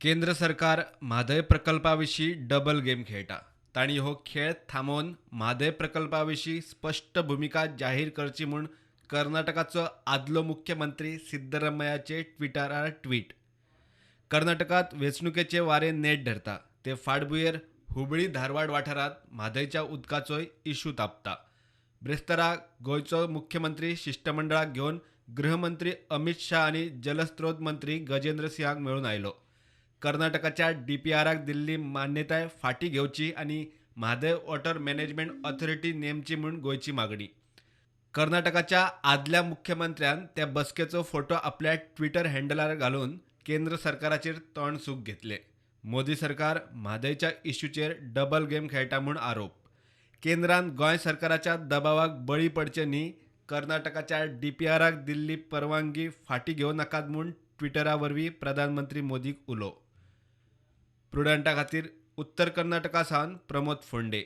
केंद्र सरकार म्हादय प्रकल्पा विशीं डबल गेम खेळटा. तांणी हो खेळ थांबोवन म्हादय प्रकल्पा विशीं स्पश्ट भुमिका जाहीर करची म्हूण कर्नाटकाचो आदलो मुख्यमंत्री सिद्धरमय्याचे ट्विटरार ट्वीट. कर्नाटकांत वेंचणुकेचे वारें नेट धरता ते फाटभुंयेर हुबळी धारवाड वाठारांत म्हादयच्या उदकाचोय इशू तापता. ब्रेस्तारा गोंयचो मुख्यमंत्री शिश्टमंडळाक घेवन गृहमंत्री अमित शाह आनी जलस्रोत मंत्री गजेंद्र सिंहाक मेळून आयलो. कर्नाटकाच्या डीपीआराक दिल्ली मान्यताय फाटीं घेवची आनी म्हादय वॉटर मॅनेजमेंट ऑथॉरिटी नेमची म्हूण गोंयची मागणी. कर्नाटकाच्या आदल्या मुख्यमंत्र्यान त्या बसकेचो फोटो आपल्या ट्विटर हँडलार घालून केंद्र सरकाराचेर तोंडसूख घेतले. मोदी सरकार म्हादयच्या इश्यूचेर डबल गेम खेळटा म्हूण आरोप. केंद्रान गोंय सरकाराच्या दबावाक बळी पडचे न्ही, कर्नाटकाच्या डीपीआराक दिल्ली परवानगी फाटीं घेवं नाकात म्हूण ट्विटरा वरवीं प्रधानमंत्री मोदीक उलो. प्रुडंटा खातीर उत्तर कर्नाटका सावन प्रमोद फोंडे.